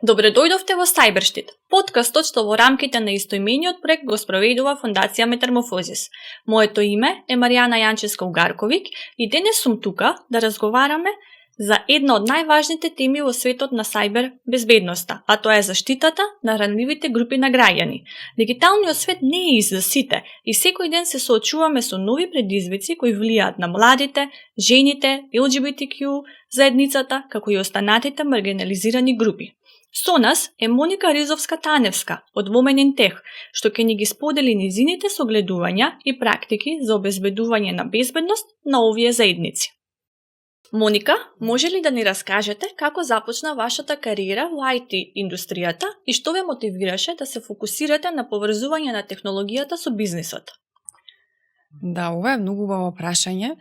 Добре дојдовте во Cyberштит, подкастот што во рамките на истоимениот проект го спроведува Фондација Метаморфозис. Моето име е Маријана Јанчевска-Угарковиќ и денес сум тука да разговараме за една од најважните теми во светот на сајбер безбедноста, а тоа е заштитата на ранливите групи на граѓани. Дигиталниот свет не е за сите и секој ден се соочуваме со нови предизвици кои влијаат на младите, жените, LGBTQ заедницата, како и останатите маргинализирани групи. Со нас е Моника Ризовска-Таневска од Women in Tech, што ќе ни ги сподели низините согледувања и практики за обезбедување на безбедност на овие заедници. Моника, може ли да ни раскажете како започна вашата кариера во IT индустријата и што ве мотивираше да се фокусирате на поврзување на технологијата со бизнисот? Да, ова е многу убаво прашање.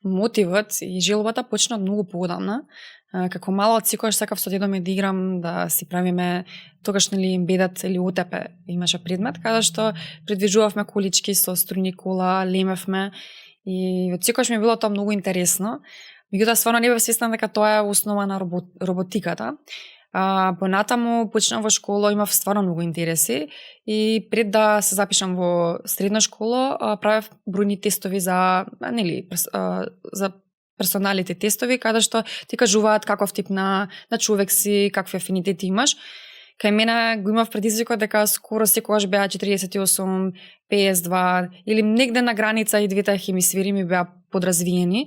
Мотивот и желбата почна многу поодамна. Како мала од секогаш сакав со дедо ми да играм, да си правиме тогаш ембедат или ОТП имаше предмет, каде што предвижувавме колички со струјни кола, лемевме и од секогаш ми било тоа многу интересно. Меѓутоа стварно не бев свесна дека тоа е основа на роботиката. Понатаму почнав во школа, имав стварно многу интереси и пред да се запишам во средна школа, правев бројни тестови за персоналите тестови, каде што ти кажуваат каков тип на човек си, какви афинитети имаш. Кај мене го имав предизвикот дека скоро секогаш беа 48, 52 или негде на граница и двете хемисфери ми беа подразвиени.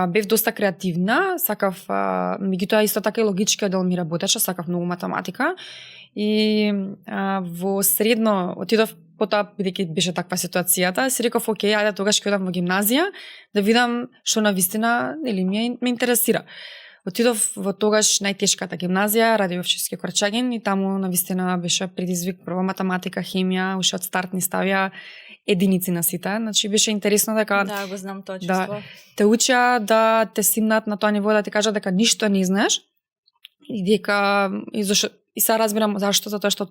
Бев доста креативна, сакав, меѓутоа исто така и логичкиот дел ми работеше, сакав многу математика. И во средно отидов, потоа бидејќи беше таква ситуацијата, си реков окей, ајде тогаш ќе одам во гимназија да видам што навистина ме интересира. Отидов во тогаш најтешката гимназија, Радиовчевски Корчагин, и таму навистина беше предизвик прва математика, хемија, уште од старт ни ставија единици на сите. Значи беше интересно дека да, го знам тоа чувство. Да, те учеа да те симнат на тоа ниво, да ти кажат дека ништо не знаеш и дека и сега разбирам зашто, затоа што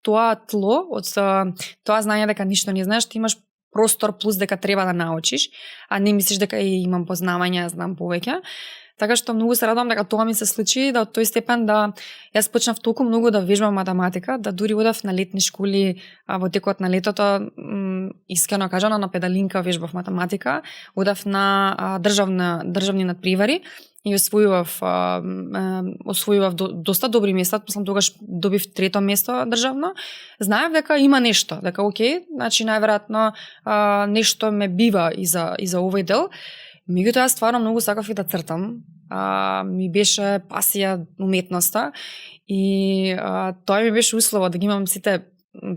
тоа тло од тоа знање дека ништо не знаеш, ти имаш простор плюс дека треба да научиш, а не мислиш дека имам познавање, знам повеќе. Така што многу се радувам дека тоа ми се случи, да од тој степен да јас почнав толку многу да вежбам математика, да дури одев на летни школи во текот на летото, искрено кажано на педалинка вежбав математика, одев на државни надпревари и освојував доста добри места, после тогаш добив трето место државно. Знаев дека има нешто, дека окей, значи најверојатно нешто ме бива и за овој дел. Меѓутоа, стварно многу сакав и да цртам. Ми беше пасија уметноста и тоа ми беше услово да ги имам сите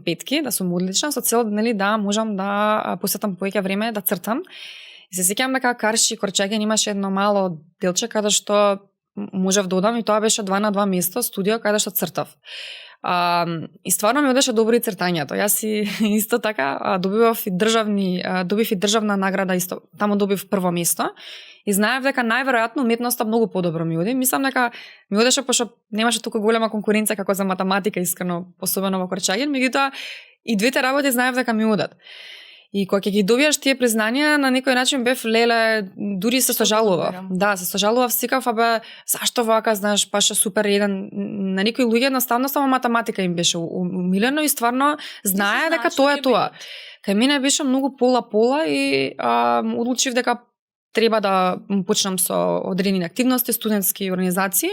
петки, да сум одлична, со цел да можам да посветам повеќе време да цртам. И се сеќавам дека Карши Корчаген имаше едно мало делче каде што можев да одам и тоа беше 2 на 2 место студио каде што цртав. И стварно ми одеше добро и цртањето. Јас исто така добив и државна награда исто. Таму добив прво место и знаев дека најверојатно уметноста многу подобро ми оди. Мислам дека ми одеше пошто немаше толку голема конкуренција како за математика, искрено, особено во Корчаген, меѓутоа и двете работи знаев дека ми одат. И кога ќе ги добиеш тие признанија, на некој начин бев леле, дури се сожалував. Да, се сожалував, сикав, зашто вака, знаеш, паша супер еден. На некои луѓе едноставно само математика им беше умилено и стварно знае дека тоа е тоа. Кај мене беше многу пола и одлучив дека треба да почнам со одредени активности, студентски организации.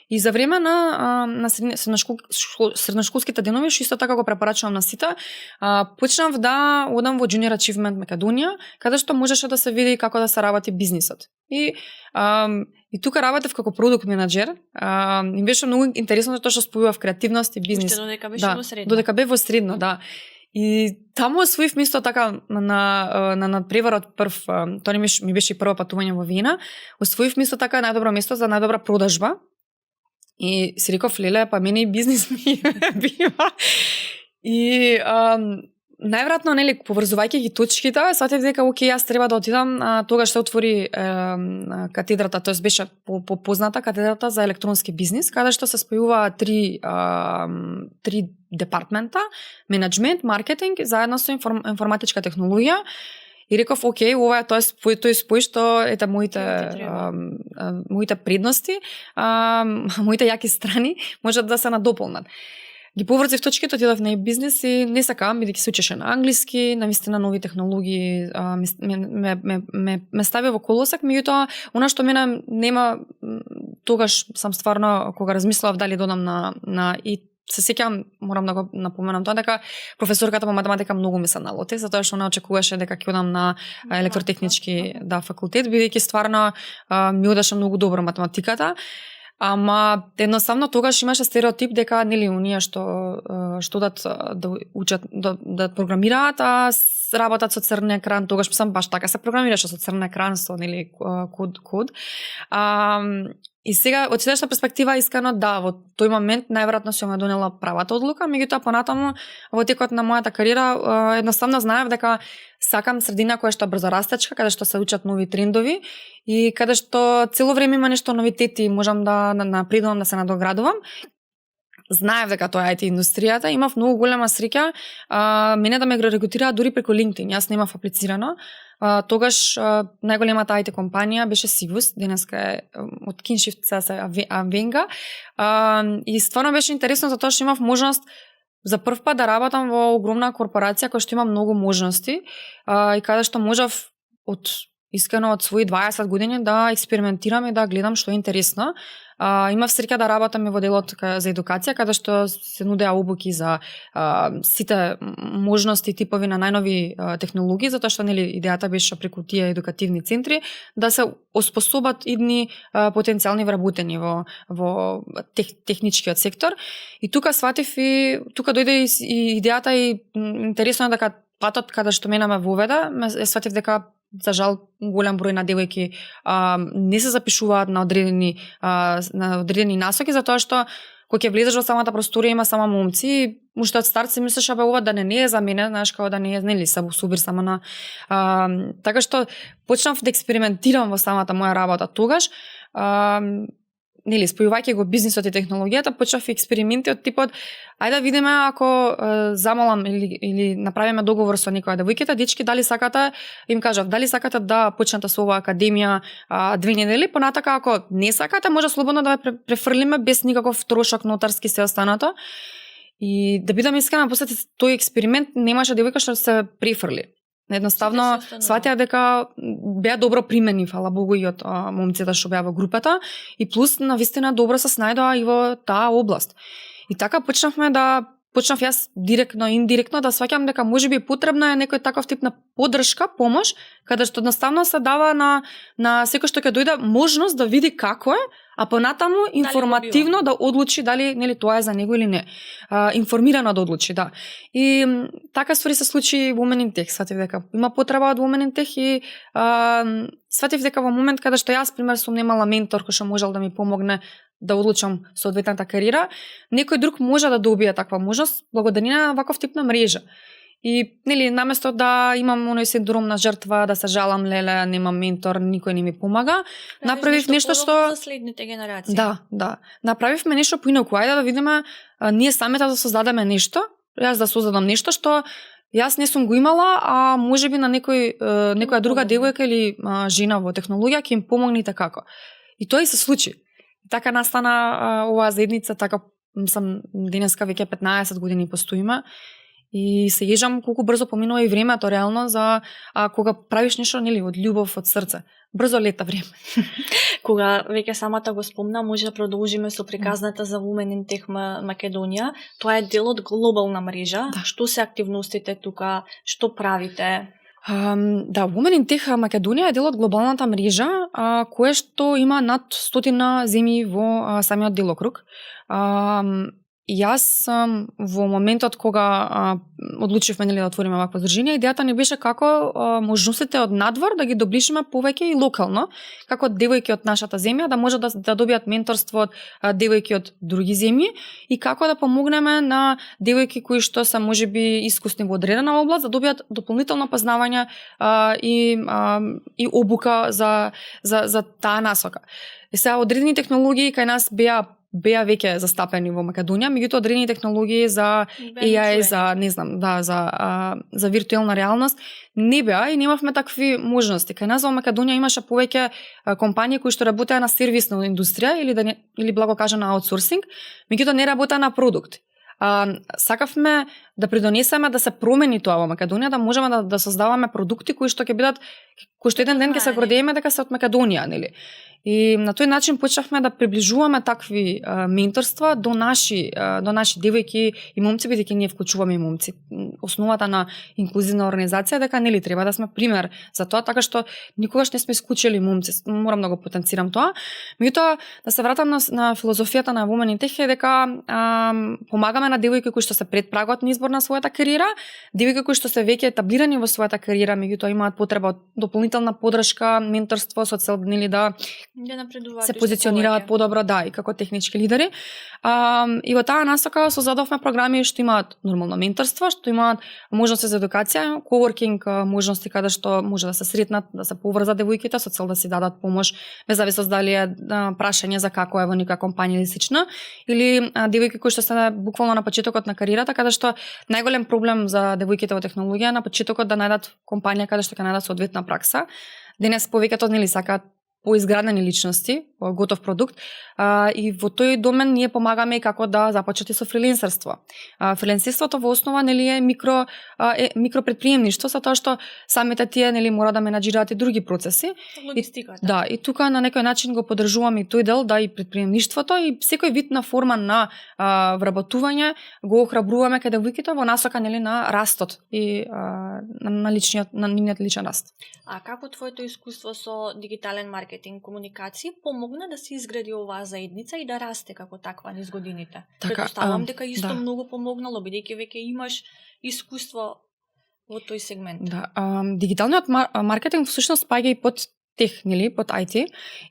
И за време на средношколските денови, што исто така го препорачувам на сите, почнав да одам во Junior Achievement Македонија, каде што можеше да се види како да се работи бизнисот. И тука работев како продукт менаџер. И беше многу интересно тоа што спојував креативност и бизнис. Уште додека беше во средно. Додека бев во средно, да. И таму освоив место така на надпреварот прв, тоа ми беше прво патување во Вена, освоив место така најдобро место за најдобра продажба. И си реков, леле, па мене и бизнис ми бива. И најверојатно, нели, поврзувајќи ги точките, сатев дека окей, јас треба да отидам, тогаш се отвори катедрата, тоест беше позната катедрата за електронски бизнис, каде што се спојува три департмента: менеджмент, маркетинг, заедно со информатичка технологија. И реков, окей, ова е тој спој што ете моите предности, моите јаки страни можат да се надополнат. Ги поврзив точките, отидов на бизнес и не сакам, бидејќи се учеше на англиски, навистина нови технологии ме стави во колосек, меѓутоа, она што мене нема, тогаш сам стварно, кога размислував дали додам на и се сеќавам, морам да го напоменам тоа, дека професорката по математика многу ми се налоти, затоа што она очекуваше дека ќе одам на електротехнички факултет, бидејќи стварно ми одеше многу добро математиката. Ама едноставно тогаш имаше стереотип дека нели оние што да учат да програмираат, а работат со црн екран, тогаш сам баш така се програмираше со црн екран, со нели код. И сега од седешна перспектива искано да, во тој момент најверојатно сум ја донела правата одлука, меѓутоа понатаму во текот на мојата кариера едноставно знаев дека сакам средина која што е брзо растечка, каде што се учат нови трендови и каде што цело време има нешто новитети, можам да напредувам, да се надоградувам. Знаев дека тоа е IT индустријата, имав многу голема среќа мене да ме рекрутираат дури преку LinkedIn. Јас немав аплицирано. Тогаш најголемата IT компанија беше Sivus, денеска е од Kinshift се Avenga. И стварно беше интересно затоа што имав можност за прв пат да работам во огромна корпорација која што има многу можности и каде што можев искрено од своји 20 години да експериментирам и да гледам што е интересно. Имав среќа да работам и во делот за едукација, каде што се нудеа обуки за сите можности и типови на најнови технологии, затоа што нели идејата беше преку тие едукативни центри да се оспособат идни потенцијални вработени во техничкиот сектор. И тука сватив и тука дојде и идејата и интересно е дека патот каде што мене ме воведа, сватив дека за жал голем број на девојки не се запишуваат на одредени насоки, затоа што кога ќе влезеш во самата просторија има само момци и уште од старт си мислиш абе ова да не е за мене, знаеш, како да не е, нели, субир само на така што почнав да експериментирам во самата моја работа тогаш. Нели, спојувајќи го бизнисот и технологијата, почнав експерименти од типот ајде да видиме ако замолам или направиме договор со некоја девојката, дечки, дали сакате, им кажав, дали сакате да почнете со оваа академија 2 недели, понатака ако не сакате, може слободно да ве префрлиме без никаков трошок нотарски се останато. И да бидам искрена, после тој експеримент немаше девојка што се префрли. Едноставно сватија дека беа добро примени, фала Богу, и од момците што беа во групата и плюс навистина добро се снајдоа и во таа област. И така почнав јас директно и индиректно да сваќам дека можеби потребна е некој таков тип на поддршка, помош, каде што едноставно се дава на секој што ќе дојде можност да види како е, а понатаму информативно да одлучи дали нели тоа е за него или не. Информирано да одлучи, да. И така ствари се случи Women in Tech, сватив дека има потреба од Women in Tech и сватив дека во момент каде што јас пример сум немала ментор кој што можел да ми помогне да одлучам соодветната кариера, некој друг може да добие таква можност благодарение на ваков тип на мрежа. И нели наместо да имам оној синдром на жртва, да се жалам, леле, немам ментор, никој не ми помага, направив нешто што за следните генерации. Да. Направивме нешто поинаку. Ајде да видиме ние самите да создадеме нешто, јас да создадам нешто што јас не сум го имала, а можеби на некоја друга девојка или жена во технологија ќе им помогне како. И тоа и се случи. Така настана оваа заедница, така сам денеска веќе 15 години постоиме. И се јежам колку брзо поминува и времето реално за кога правиш нешто нели од љубов, од срце. Брзо лета време. Кога веќе самата го спомна, може да продолжиме со приказната за Women in Tech Македонија. Тоа е дел од глобална мрежа. Да. Што се активностите тука? Што правите? Да, Women in Tech Македонија е дел од глобалната мрежа, која што има над 100 земји во самиот делокруг. Јас во моментот кога одлучивме нели да отвориме вакво здружение, идејата ни беше како можностите од надвор да ги доближиме повеќе и локално, како девојки од нашата земја да можат да добијат менторство од девојки од други земји и како да помогнеме на девојки кои што се можеби искусни во одредена област да добијат дополнително познавање и обука за таа насока. И сега одредени технологии кај нас беа беа веќе застапени во Македонија, меѓутоа одредени технологии за AI, за не знам, да, за виртуелна реалност не беа и немавме такви можности. Кај нас во Македонија имаше повеќе компании кои што работеа на сервисна индустрија или благо кажа на аутсорсинг, меѓутоа не работеа на продукт. Сакавме да придонесеме да се промени тоа во Македонија, да можеме да создаваме продукти кои што еден ден ќе се гордееме дека се од Македонија, нели? И на тој начин почнавме да приближуваме такви менторства до наши девојки и момци, бидејќи ние вклучуваме и момци. Основата на инклузивна организација дека нели треба да сме пример за тоа, така што никогаш не сме исклучили момци. Морам да го потенцирам тоа. Меѓутоа да се вратам на филозофијата на Women in Tech е дека помагаме на девојки кои што се пред прагот на избор на својата кариера, девојки кои што се веќе етаблирани во својата кариера, меѓутоа имаат потреба од дополнителна поддршка, менторство со цел нели да се позиционираат подобро, да, и како технички лидери. И во таа насока создадовме програми што имаат нормално менторство, што имаат можности за едукација, коворкинг, можности каде што може да се сретнат, да се поврзат девојките со цел да си дадат помош, без зависност дали е прашање за како е во нека компанија или слично, или девојки кои што се буквално на почетокот на кариерата, каде што најголем проблем за девојките во технологија на почетокот да најдат компанија каде што ќе најдат соодветна пракса. Денес повеќето нели сакаат поизградени личности, готов продукт, и во тој домен ние помагаме и како да започнете со фриленсерство. Фриленсерството во основа нели е микропредприемништво, со тоа што самите тие нели мора да менаџираат и други процеси. Логистиката. Да, и тука на некој начин го поддржуваме и тој дел, да, и предприемништвото и секој вид на форма на вработување го охрабруваме каде девојките во насока нели на растот и на нивниот личен раст. А како твоето искуство со дигитален маркетинг, комуникација помогна да се изгради оваа заедница и да расте како таква низ годините? Претпоставувам дека исто многу помогнало, бидејќи веќе имаш искуство во тој сегмент. Да, дигиталниот маркетинг всушност паѓа и под тех, нели, под IT.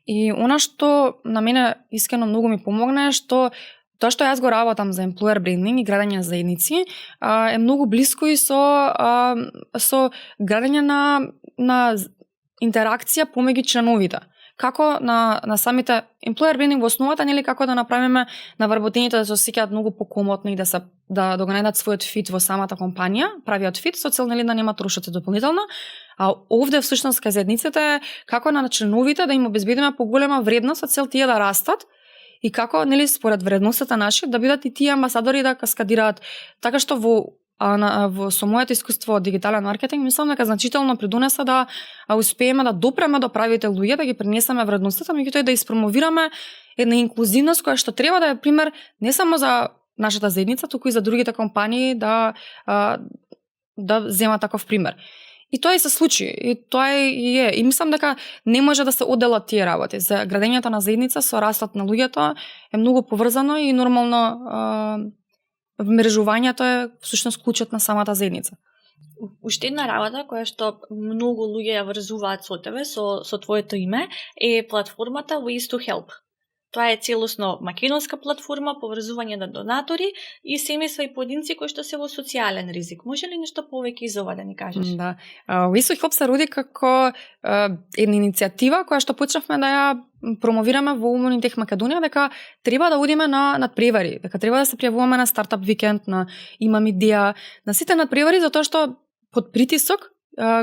И она што на мене искрено многу ми помогна е што тоа што јас го работам за employer branding и градење на заедници е многу блиско и со градење на интеракција помеѓу членовите. Како на самите employer branding во основата, нели, како да направиме на вработените да се осеќаат многу покомотно и да го најдат својот фит во самата компанија, правиот фит со цел нели да нема трошоци дополнително. А овде всушност кај заедниците како на членовите да им обезбедиме поголема вредност со цел тие да растат и како нели според вредностите наши да бидат и тие амбасадори да каскадираат, така што со моето искуство од дигитален маркетинг мислам дека значително придонеса да успееме да допреме до правите луѓе, да ги пренесеме вредностите, меѓутоа и да испромовираме една инклузивност која што треба да е пример не само за нашата заедница, туку и за другите компании да земат таков пример. И тоа и се случи, и тоа е. И мислам дека не може да се одделат тие работи. За градењето на заедница со растот на луѓето е многу поврзано и нормално мрежувањето е всушност клучот на самата заедница. Уште една работа која што многу луѓе ја врзуваат со тебе, со твоето име, е платформата Ways to Help. Тоа е целосно македонска платформа, поврзување на донатори и семејства и поединци кои што се во социјален ризик. Може ли нешто повеќе за ова да ни кажеш? Да. Ways to Help се роди како една иницијатива која што почнавме да ја промовираме во Women in Tech Македонија, дека треба да одиме на надпревари, дека треба да се пријавуваме на стартап викенд, на имам идеја, на сите надпревари, затоа што под притисок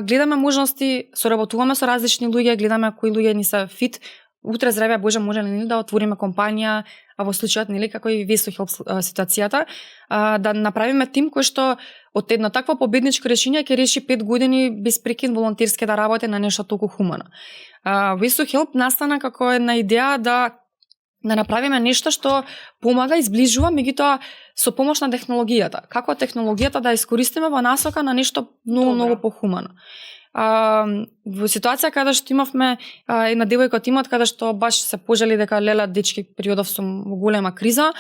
гледаме можности, соработуваме со различни луѓе, гледаме кои луѓе ни се фит. Утре здравје Боже може ли да отвориме компанија, а во случајот нели како и Ways to Help ситуацијата, да направиме тим кој што од едно такво победничко решение ќе реши 5 години без прекин волонтерски да работи на нешто толку хумано. Ways to Help настана како една идеја да направиме нешто што помага и зближува, меѓутоа со помош на технологијата. Како технологијата да искористиме во насока на нешто многу похумано. Во ситуација каде што имавме една девојка од тимот каде што баш се пожали дека леле дечки периодов сум во голема криза,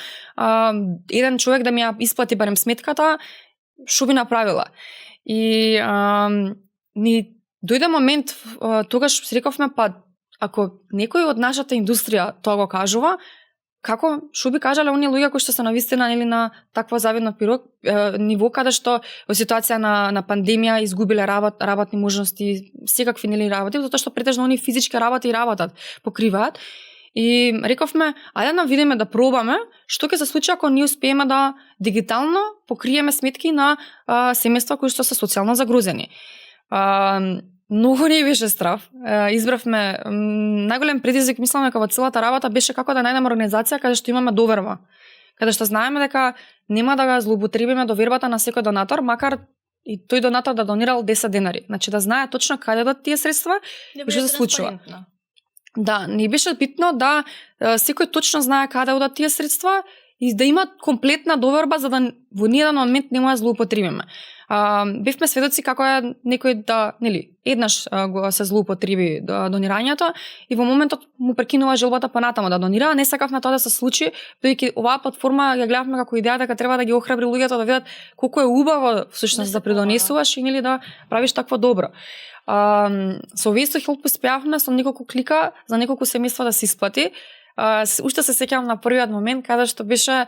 еден човек да ми ја исплати барем сметката, што би направила. И ни дојде момент тогаш си рековме па ако некој од нашата индустрија тоа го кажува, што би кажале оние луѓе кои што се навистина нели на такво завидно ниво каде што во ситуација на пандемија изгубиле работни можности, секакви нели работи, затоа што претежно оние физички работи и работат, покриваат. И рековме, ајде да видиме да пробаме што ќе се случи ако ние успееме да дигитално покриеме сметки на семејства кои што се социјално загрозени. Многу не беше страв. Избравме најголем предизвик, мислам дека во целата работа беше како да најдеме организација каде што имаме доверба. Каде што знаеме дека нема да го злоупотребиме довербата на секој донатор, макар и тој донатор да донирал 10 денари. Значи да знае точно каде одат тие средства и што се случува. Да, не беше битно да секој точно знае каде одат тие средства и да има комплетна доверба за да во ниеден момент не може да злоупотребиме. Бевме сведоци како е некој да, нели, еднаш го се злоупотреби донирањето и во моментот му прекинува желбата понатаму да донира, не сакавме тоа да се случи, бидејќи оваа платформа ја гледавме како идеја дека треба да ги охрабри луѓето да видат колку е убаво всушност да придонесуваш и нели да правиш такво добро. Со Waste to Help успеавме со неколку клика за неколку семејства да се исплати. Уште се сеќавам на првиот момент каде што беше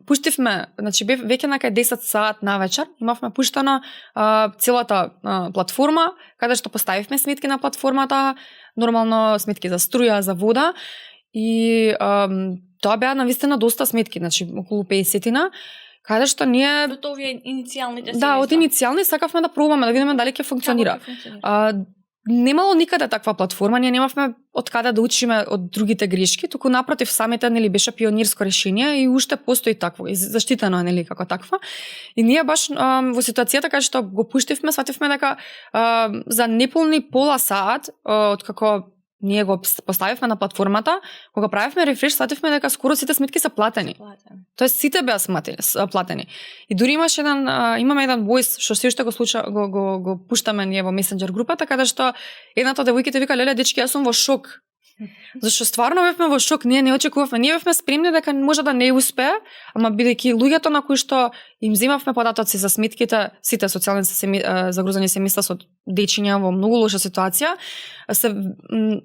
пуштивме, значи веќе на кај 10 саат на вечер, имавме пуштено целата платформа, каде што поставивме сметки на платформата, нормално сметки за струја, за вода и тоа беа навистина доста сметки, значи околу 50-тина, каде што ние од овие иницијалните да, од иницијални сакавме да пробаме да видиме дали ќе функционира. Немало никаде таква платформа, ние немавме од каде да учиме од другите грешки, туку напротив самите нели беше пионирско решение и уште постои такво, и заштитено е нели како таква. И ние баш во ситуацијата каде што го пуштивме, свативме дека за неполни пола саат од како ние го поставивме на платформата, кога правевме рефреш, свативме дека скоро сите сметки се платени. Тоест сите беа платени. И дури имаме еден војс што се уште го пуштаме ние во месенџер групата, каде што едната од девојките вика: "Леле дечки, јас сум во шок." Зашто стварно бевме во шок, ние не очекувавме, ние бевме спремни дека може да не успее, ама бидејќи луѓето на кои што им земавме податоци за сметките, сите социјални загрозени семејства со дечиња во многу лоша ситуација, се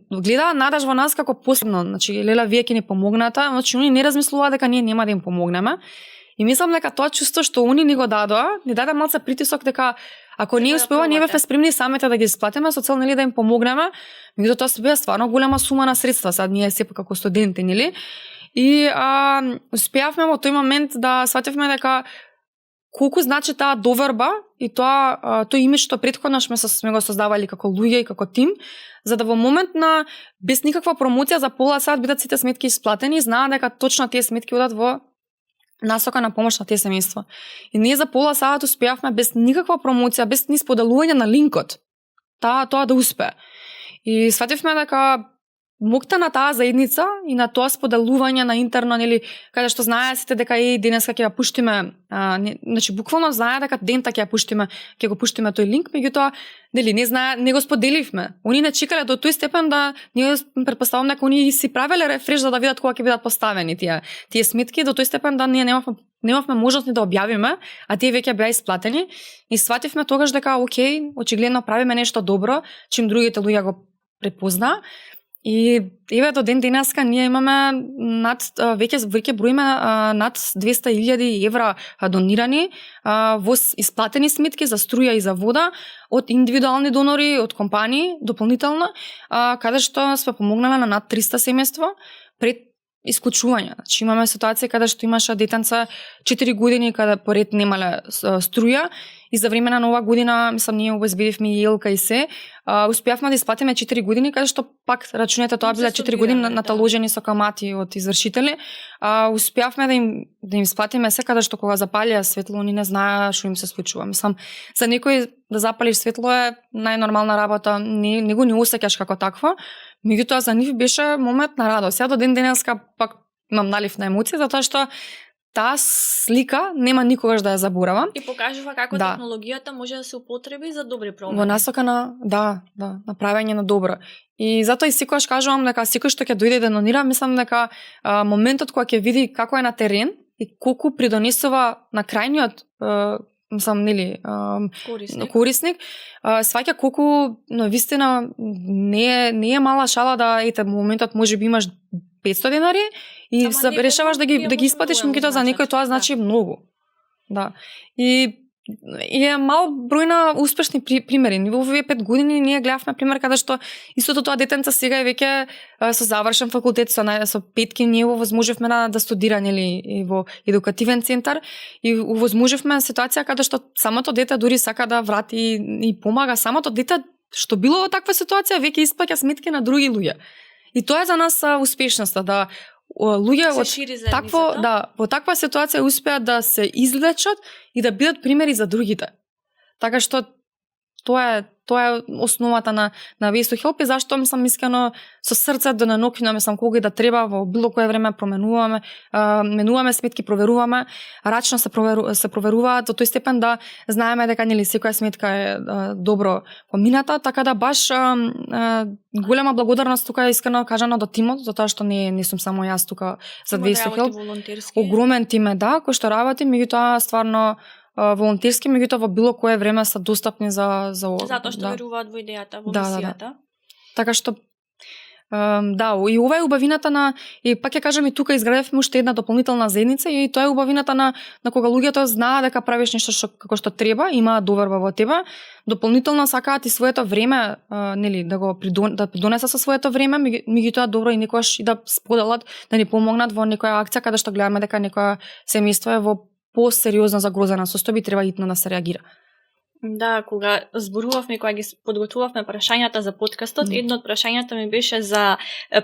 гледаа надеж во нас како посебно, значи леле вие ќе ни помогнете, значи они не размислуваа дека ние нема да им помогнеме. И мислам дека тоа чувство што они ни го дадоа, ни даде малце притисок дека ако ние успева, ние бевме спремни самите да ги исплатиме со цел нели да им помогнеме, меѓутоа тоа се беа стварно голема сума на средства, сад ние сепак како студенти, нели? И успеавме во тој момент да свативме дека колку значи таа доверба и тој имидж што претходно сме го создавали како луѓе и како тим, за да во момент на без никаква промоција за пола сат бидат сите сметки исплатени, знаат дека точно тие сметки одат во насока на помош на тие семејства. И ние за пола сат успеавме без никаква промоција, без ни споделување на линкот, тоа да успее. И свативме дека моќта на таа заедница и на тоа споделување на интерно, нели, каде што знае сите дека денеска ќе ја пуштиме, значи буквално знае дека дента ќе ја пуштиме, ќе го пуштиме тој линк, меѓутоа нели не го споделивме. Они не чекале до тој степен да ние претпоставам дека они си правеле рефреш за да видат кога ќе бидат поставени тие сметки, до тој степен да ние немавме можност ни да објавиме, а тие веќе беа исплатени и свативме тогаш дека окей, очигледно правиме нешто добро, чим другите луѓе го препозна. И еве до ден денеска ние имаме веќе броиме над 200.000 евра донирани во исплатени сметки за струја и за вода од индивидуални донори, од компании дополнително, каде што сме помогнале на над 300 семејства пред исклучување. Значи имаме ситуација каде што имаше детенца 4 години каде поред немале струја и за време на нова година, мислам, ние обезбедивме и елка и се, успеавме да исплатиме 4 години, каде што пак рачунете тоа биле 4 години наталожени со камати од извршители. Успеавме да им исплатиме се, каде што кога запалија светло, они не знаеа што им се случува. Мислам, за некој да запалиш светло е најнормална работа, не го не осеќаш како такво, меѓутоа за нив беше момент на радост. Сега до ден денеска пак имам налив на емоции, затоа што таа слика нема никогаш да ја заборавам. И покажува како технологијата може да се употреби за добри промени. Во насока на на правење на добро. И затоа и секогаш кажувам дека секој што ќе дојде да донира, мислам дека моментот кога ќе види како е на терен и колку придонесува на крајниот мислам, нели, корисник, сваќа колку навистина не е мала шала да ете моментот можеби имаш 500 денари и решаваш да ги исплатиш, меѓутоа за некој тоа значи многу. Да. И е мал број на успешни примери. Во овие 5 години ние гледавме пример каде што истото тоа детенце сега е веќе со завршен факултет, со 5 ние возможевме да студира, нели, во едукативен центар и возможевме ситуација каде што самото дете дури сака да врати и помага самото дете што било во таква ситуација веќе исплаќа сметки на други луѓе. И тоа е за нас успешноста, да луѓе во таква ситуација успеат да се излечат и да бидат примери за другите. Така што тоа е основата на Ways to Help и зашто мислам искрено со срце да нанокинаме сам кога и да треба во било кое време менуваме сметки, проверуваме, рачно се проверуваат до тој степен да знаеме дека нели секоја сметка е добро помината, така да баш голема благодарност тука искрено кажано до тимот, затоа што не сум само јас тука за Ways to Help. Огромен тим е, да, кој што работи, меѓутоа стварно волонтерски, меѓутоа во било кое време се достапни за затоа што веруваат во идејата, во мисијата. Да. Така што и ова е убавината на, и пак ја кажам и тука изградевме уште една дополнителна заедница и тоа е убавината на кога луѓето знаат дека правиш нешто како што треба, имаат доверба во тебе, дополнително сакаат и своето време, нели, да придонесат со своето време, меѓутоа добро и некогаш и да споделат, да ни помогнат во некоја акција каде што гледаме дека некоја семејство е во посериозно загрозена состојба, треба итно да се реагира. Да, кога зборувавме, кога ги подготвувавме прашањата за подкастот, едно од прашањата ми беше за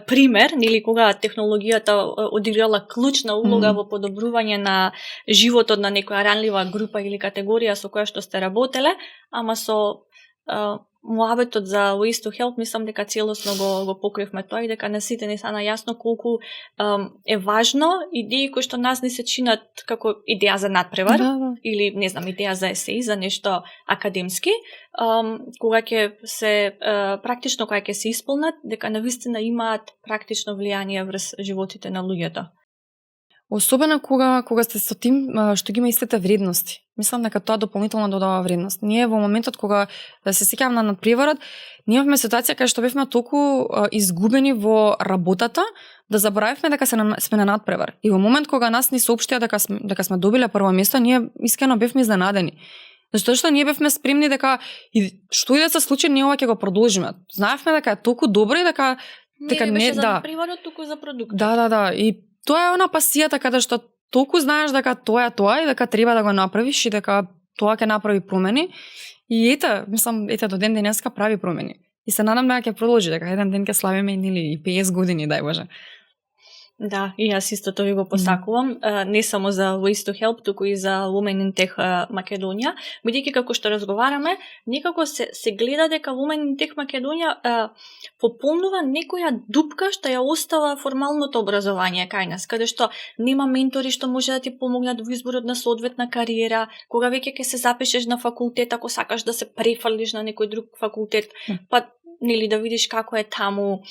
пример, нели кога технологијата одиграла клучна улога во подобрување на животот на некоја ранлива група или категорија со која што сте работеле, ама со муабетот за Ways to Help, мислам дека целосно го покривме тоа и дека на сите не стана јасно колку е важно идеи кои што нас не се чинат како идеја за надпревар, или не знам, идеја за есеј, за нешто академски, кога ќе се практично кога ќе се исполнат, дека навистина имаат практично влијание врз животите на луѓето. Особено кога сте со тим што ги има истите вредности. Мислам дека тоа дополнително додава вредност. Ние во моментот кога се сеќавам на надпреварот, ние имавме ситуација кај што бевме толку изгубени во работата, да заборавивме дека сме на надпревар. И во момент кога нас ни соопштија дека сме добиле прво место, ние искрено бевме изненадени. Зашто што ние бевме спремни дека што и да се случи, ние ова ќе го продолжиме. Знаевме дека е толку добро и дека не беше за надпреварот, туку за продукт. Да. И тоа е она пасијата каде што толку знаеш дека тоа е тоа и дека треба да го направиш и дека тоа ќе направи промени. И мислам, до ден денеска прави промени. И се надам дека ќе продолжи, дека еден ден ќе славиме и 50 години, дај Боже. Да, и јас исто тоа го посакувам, не само за Ways to Help, туку и за Women in Tech Македонија, бидејќи како што разговараме, некако се гледа дека Women in Tech Македонија пополнува некоја дупка што ја остава формалното образование кај нас, каде што нема ментори што може да ти помогнат во изборот на соодветна кариера, кога веќе ќе се запишеш на факултет, ако сакаш да се префрлиш на некој друг факултет, па нели да видиш како е таму.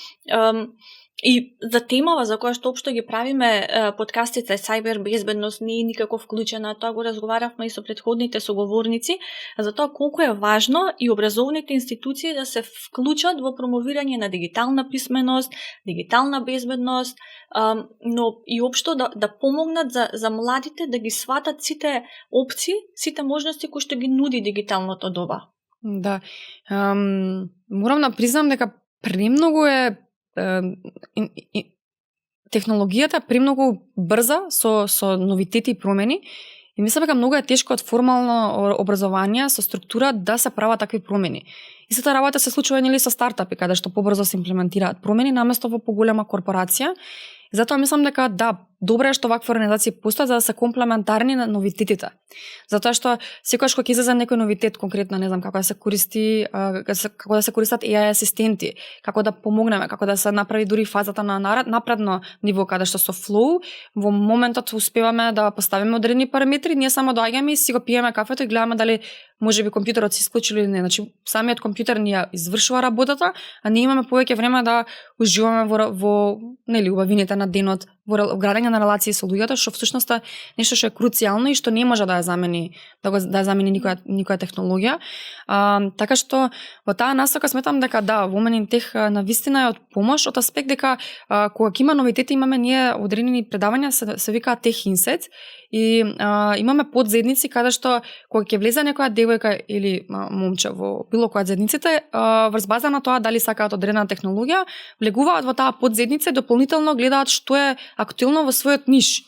И за темава за која што општо ги правиме подкастите, сајбер безбедност не е никако вклучена, тоа го разговаравме и со претходните соговорници, за тоа колку е важно и образовните институции да се вклучат во промовирање на дигитална писменост, дигитална безбедност, но и општо да помогнат за младите да ги сватат сите опции, сите можности кои што ги нуди дигиталното доба. Да, морам да признам дека премногу е технологијата премногу брза со новитети и промени и мислам дека многу е тешко од формално образование со структура да се прават такви промени. Истата работа се случува нели со стартапи каде што побрзо се имплементираат промени наместо во поголема корпорација. Затоа мислам дека добро е што вакви организации постојат за да се комплементарни на новитетите. Затоа што секогаш кога ќе излезе некој новитет, конкретно не знам како да се користи, како да се користат AI асистенти, како да помогнеме, како да се направи дури фазата на напредно ниво каде што со Flow во моментот успеваме да поставиме одредени параметри, ние само доаѓаме и си го пиеме кафето и гледаме дали можеби компјутерот се исклучи или не. Значи самиот компјутер ни ја извршува работата, а ние имаме повеќе време да уживаме во нели убавините на денот, во градење на релации со луѓето, што всушност е нешто што е круцијално и што не може да ја замени да ја замени никоја технологија. Така што во таа насока сметам дека да, Women in Tech навистина е од помош, од аспект дека кога ќе има новитети, имаме ние одредени предавања се викаат Tech Insights и имаме подзедници каде што кога ќе влезе некоја девојка или момче во било која заедниците, врз база на тоа дали сакаат одредена технологија, влегуваат во таа подзедница и дополнително гледаат што е актуелно во својот ниш.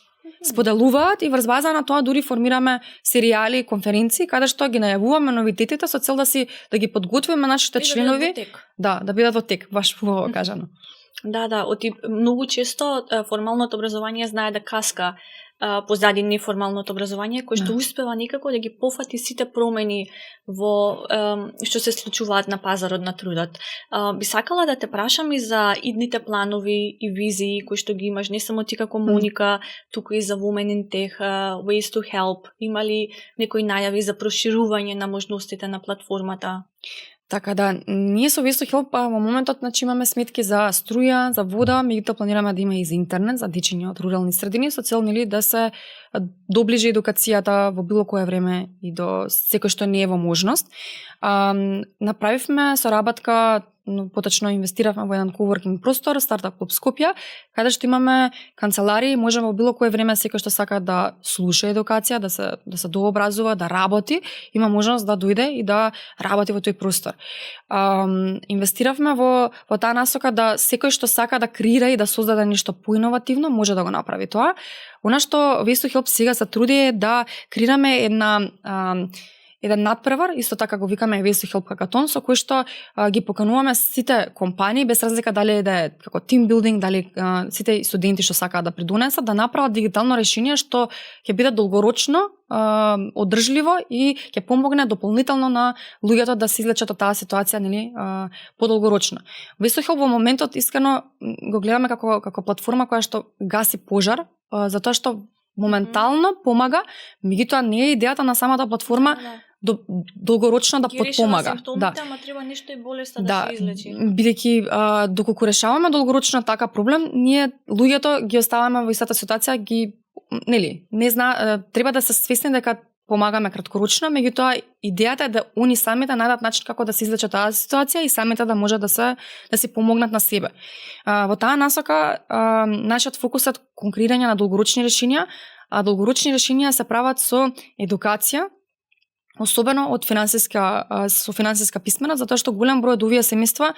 Споделуваат и врз база на тоа дури формираме серијали, конференции каде што ги најавуваме новитетите со цел да ги подготвиме нашите членови. Да бидат во тек, баш во кажано. Да, многу често формалното образование знае да каска позади неформалното образование, кој што успева некако да ги пофати сите промени во што се случуваат на пазарот на трудот. Би сакала да те прашам и за идните планови и визии кои што ги имаш, не само ти како Моника, туку и за Women in Tech, Ways to Help. Има ли некои најави за проширување на можностите на платформата? Така да, ние со Ways to Help во моментот имаме сметки за струја, за вода, меѓутоа планираме да има и за интернет, за дечиња од рурални средини, со цел да се доближи едукацијата во било кое време и до секој што не е во можност. Направивме соработка, поточно инвестиравме во еден коворкинг простор, Стартап Клуб Скопје, каде што имаме канцеларии, можеме во било кое време секој што сака да слуша едукација, да се дообразува, да работи, има можност да дојде и да работи во тој простор. Инвестиравме во таа насока да секој што сака да креира и да создаде нешто поиновативно, може да го направи тоа. Она што Ways to Help сега се труди е да креираме еден надпревар, исто така го викаме Ways to Help Hackathon, со кој што ги покануваме сите компании, без разлика дали да е како team building, дали сите студенти што сакаат да придонесат, да направат дигитално решение што ќе биде долгорочно, одржливо и ќе помогне дополнително на луѓето да се излечат од таа ситуација, подолгорочно. Ways to Help во моментот искрено го гледаме како платформа која што гаси пожар, затоа што моментално помага, меѓутоа не е идејата на самата платформа долгорочно да подпомага. Симптомите, ама треба нешто и болеста да се излечи. Бидејќи доколку решаваме долгорочно така проблем, ние луѓето ги оставаме во истата ситуација, не треба да се свесни дека помагаме краткорочно, меѓутоа идејата е да они самите најдат начин како да се излечат таа ситуација и самите да може да се помогнат на себе. Во таа насока нашиот фокус е конкурирање на долгорочни решенија, а долгорочни решенија се прават со едукација, особено од финансиска писменост, затоа што голем број од овие семејства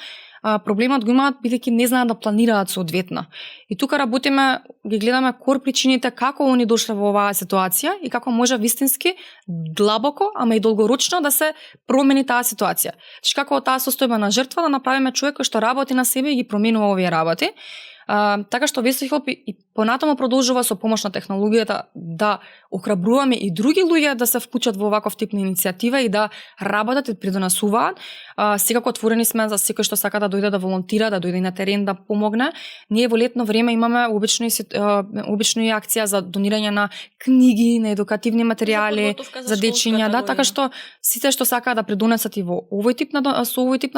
проблемот го имаат бидејќи не знаат да планираат соодветно. И тука работиме, ги гледаме кор причините како они дошле во оваа ситуација и како може вистински длабоко, ама и долгорочно да се промени таа ситуација. Значи како од таа состојба на жртва да направиме човек кој што работи на себе и ги променува овие работи. Така што Ways to Help и понатаму продолжува со помош на технологијата да охрабруваме и други луѓе да се вклучат во ваков тип на иницијатива и да работат и придонесуваат. Секако отворени сме за секој што сака да дојде да волонтира, да дојде на терен да помогне. Ние во летно време имаме обично и акција за донирање на книги, на едукативни материјали за дечиња, така што сите што сакаат да придонесат и во овој тип на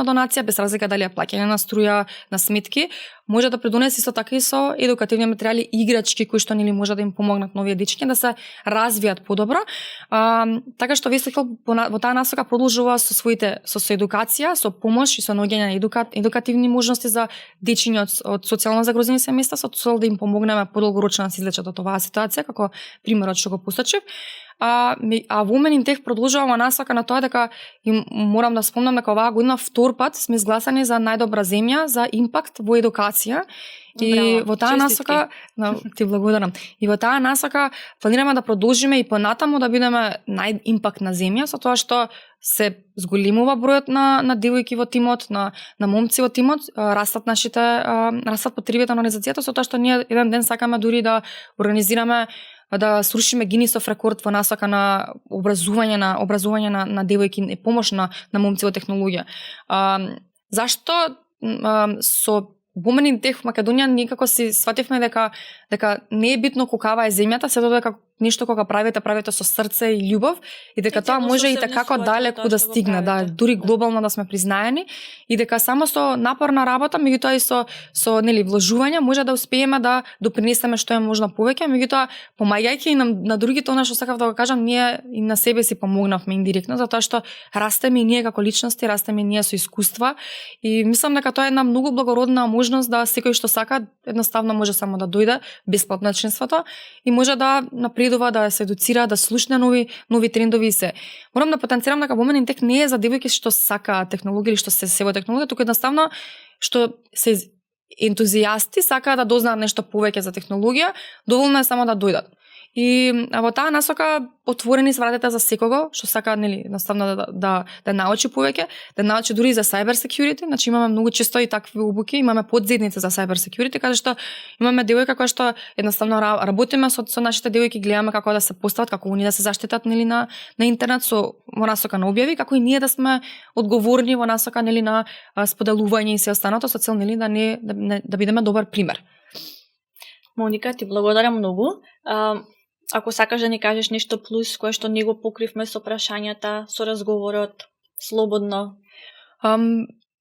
донација, без разлика дали е плаќање на струја, на сметки, може да придонесе исто така и со едукативни материјали, играчки кои што може да им помогнат нови дечиња да се развијат подобро. Така што Ways to Help во таа насока продолжува со едукација, со помош и со наоѓање на едукативни можности за дечиња од социјално загрозени семејства, со цел да им помогнеме подолгорочно да се излечат од оваа ситуација, како примерот што го посочив. А Women in Tech продолжува во насока на тоа дека морам да спомнам дека оваа година втор пат сме изгласани за најдобра земја за импакт во едукација. И во таа насока, ти благодарам. И во таа насока планираме да продолжиме и понатаму да бидеме најимпактна земја, со тоа што се зголемува бројот на девојки во тимот, на момци во тимот, растат потребите на организацијата, со тоа што ние еден ден сакаме дури да организираме да срушиме Гинисов рекорд во насока на образување на девојки и помош на момци во технологија. Зашто со Women in Tech Македонија некако си свативме дека не е битно колкава е земјата, се дека нешто кога правите со срце и љубов и дека тоа може и како далеку да стигне, да дури глобално да сме признаени и дека само со напорна работа, меѓутоа и со нели вложување може да успееме да допринесеме што е можно повеќе, меѓутоа помагајќи и на другите, она што сакав да го кажам, ние и на себе си помогнавме индиректно, затоа што растеме и ние како личности, растеме и ние со искуства и мислам дека тоа е една многу благородна можност да секој што сака едноставно може само да дојде бесплатно на членството и може да напредува, да се едуцира, да слушне нови трендови и се. Морам да потенцирам дека Women in Tech не е за девојки што сакаат технологија или што се во технологија, туку едноставно што се ентузијасти, сакаат да дознаат нешто повеќе за технологија, доволно е само да дојдат. И во таа насока отворени се вратите за секого што сака нели наставно да научи повеќе, да научи дури и за cyber security, значи имаме многу често и такви обуки, имаме подзедница за cyber security, каде што имаме девојка која што едноставно работиме со нашите девојки, гледаме како да се постават, како они да се заштитат нели на интернет во насока на објави, како и ние да сме одговорни во насока нели на споделување и се останато со цел нели да бидеме добар пример. Моника, ти благодарам многу. Ако сакаш да ни кажеш нешто плюс кое што не го покривме со прашањата, со разговорот, слободно.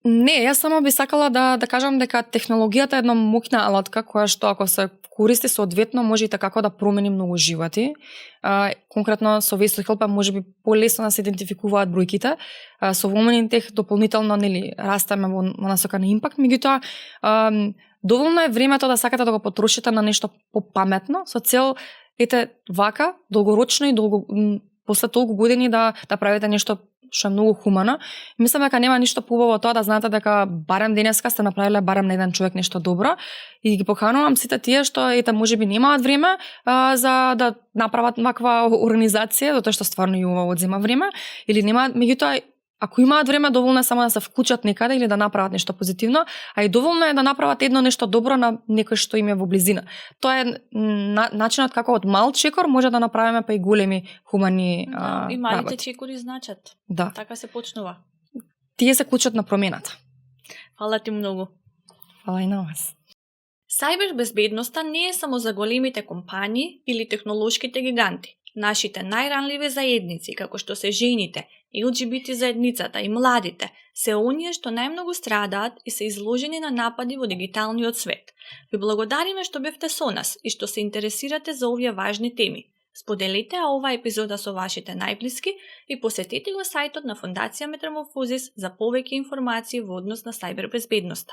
Не, јас само би сакала да кажам дека технологијата е една моќна алатка која што ако се користи соодветно може и така да промени многу животи. Конкретно со Waste to Help можеби полесно да се идентификуваат бројките. Со Women in Tech дополнително нели растеме во насока на импакт, меѓутоа доволно е времето да сакате да го потрошите на нешто попаметно со цел вака долгорочно и после толку години да правите нешто што е многу хумано. Мислам дека нема ништо поубаво тоа да знаете дека барем денеска сте направиле барем на еден човек нешто добро и ги поканувам сите тие што можеби немаат време за да направат ваква организација, затоа што стварно и ова одзема време или немаат, меѓутоа ако имаат време, доволно е само да се вклучат некаде или да направат нешто позитивно, а и доволно е да направат едно нешто добро на некој што им е во близина. Тоа е начинот како од мал чекор може да направиме па и големи хумани и малите чекори значат. Да. Така се почнува. Тие се клучот на промената. Фала ти многу. Фала и на вас. Сајбер безбедноста не е само за големите компании или технолошките гиганти. Нашите најранливи заедници, како што се жените, LGBT заедницата и младите, се оние што најмногу страдаат и се изложени на напади во дигиталниот свет. Ви благодариме што бевте со нас и што се интересирате за овие важни теми. Споделете оваа епизода со вашите најблиски и посетете го сајтот на Фондација Метаморфозис за повеќе информации во однос на сајбер безбедноста.